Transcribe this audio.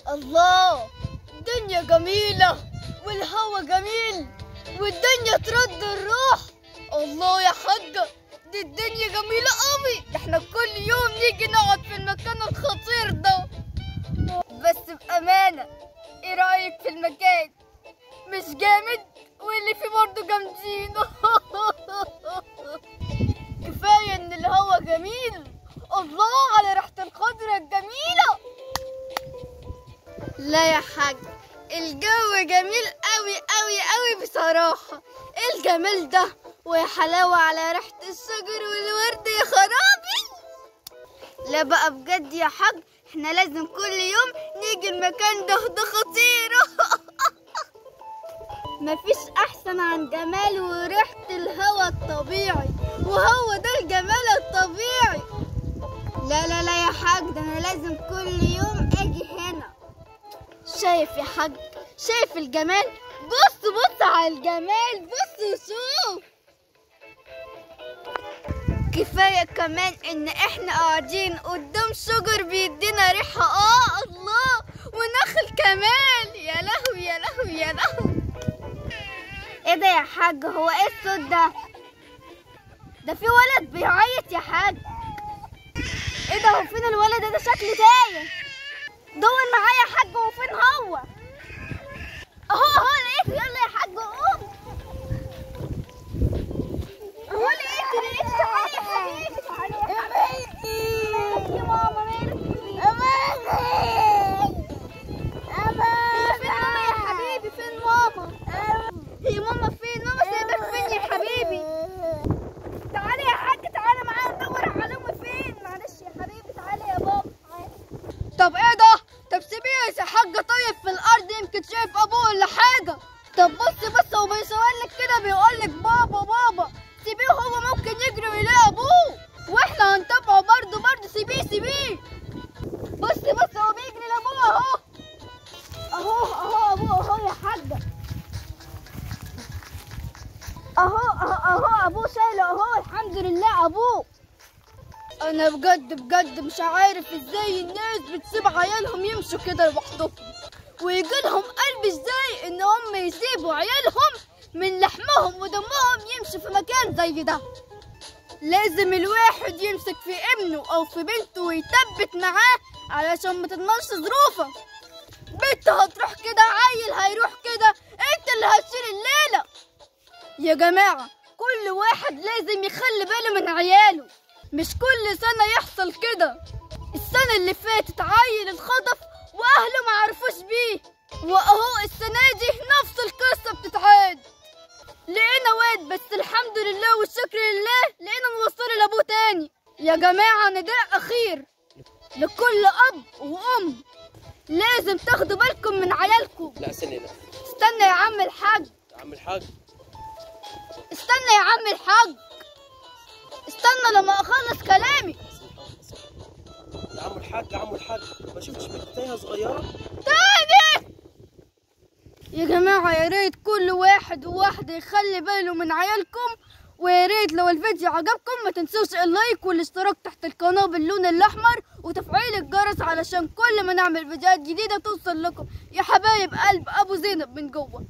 الله، الدنيا جميلة والهوا جميل والدنيا ترد الروح. الله يا حاجة، دي الدنيا جميلة قوي، احنا كل يوم نيجي نقعد في المكان الخطير ده. بس بأمانة، ايه رأيك في المكان؟ مش جامد؟ واللي فيه برضه جامدين. كفاية ان الهوا جميل. الله على ريحة الخضرة الجميلة. لا يا حاج، الجو جميل قوي قوي قوي بصراحة. ايه الجمال ده، ويا حلاوة على ريحة الشجر والورد يا خرابي. لا بقى بجد يا حاج، احنا لازم كل يوم نيجي المكان ده، ده خطير. مفيش احسن عن جمال وريحة الهوا الطبيعي، وهو ده الجمال الطبيعي. لا لا لا يا حاج، ده انا لازم كل يوم اجي هنا. شايف يا حاج؟ شايف الجمال؟ بص بص على الجمال، بص وشوف. كفاية كمان ان احنا قاعدين قدام شجر بيدينا ريحة، الله، ونخل كمان. يا لهوي يا لهوي يا لهوي. ايه ده يا حاج؟ هو ايه الصوت ده؟ ده في ولد بيعيط يا حاج. ايه ده؟ هو فين الولد ده؟ شكله تايه. دور معايا يا حاج، هو فين هو؟ اهو اهو لقيته. يلا يا حاج قوم. اهو لقيته لقيته. تعالى يا حبيبي، تعالى يا حبيبي. يا ماما مالك؟ فين ماما يا حبيبي؟ فين ماما؟ هي ماما فين؟ ماما سايبك فين يا حبيبي؟ تعالى يا حاج، تعالى معايا ندور على امي فين. معلش يا حبيبي، تعالى يا بابا. طب ايه ده؟ طب سيبيه يا حاجة طيب في الارض، يمكن شايف ابوه ولا حاجة. طب بص بص، هو بيصور لك كده، بيقول لك بابا بابا. سيبيه، هو ممكن يجري ويلاقي ابوه، واحنا هنتابعه برضه برضه. سيبيه سيبيه. بص بص، هو بيجري لابوه اهو اهو اهو، ابوه اهو يا حاجة، اهو اهو اهو، ابوه شايله اهو، الحمد لله ابوه. انا بجد بجد مش عارف ازاي الناس بتسيب عيالهم يمشوا كده لوحدهم، ويجي لهم قلب ازاي ان هم يسيبوا عيالهم من لحمهم ودمهم يمشوا في مكان زي ده. لازم الواحد يمسك في ابنه او في بنته ويثبت معاه علشان ما تضمنش ظروفه. بنت هتروح كده، عيل هيروح كده، انت اللي هتشيل الليلة. يا جماعة، كل واحد لازم يخلي باله من عياله، مش كل سنة يحصل كده. السنة اللي فاتت عيل اتخطف واهله ما عرفوش بيه، واهو السنة دي نفس القصة بتتعاد. لقينا واد، بس الحمد لله والشكر لله لقينا نوصله لابوه تاني. يا جماعة، نداء اخير لكل اب وام، لازم تاخدوا بالكم من عيالكم. لا استنى، لا استنى يا عم الحاج، يا عم الحاج استنى يا عم الحاج، استنى لما اخلص كلامي. يا عم الحاج، يا عم الحاج، ما شفتش بنت تايهه صغيرة تاني؟ يا جماعة، يا ريت كل واحد وواحدة يخلي باله من عيالكم، ويا ريت لو الفيديو عجبكم ما تنسوش ال like والاشتراك تحت القناة باللون الاحمر وتفعيل الجرس علشان كل ما نعمل فيديوهات جديدة توصل لكم. يا حبايب قلب ابو زينب من جوه.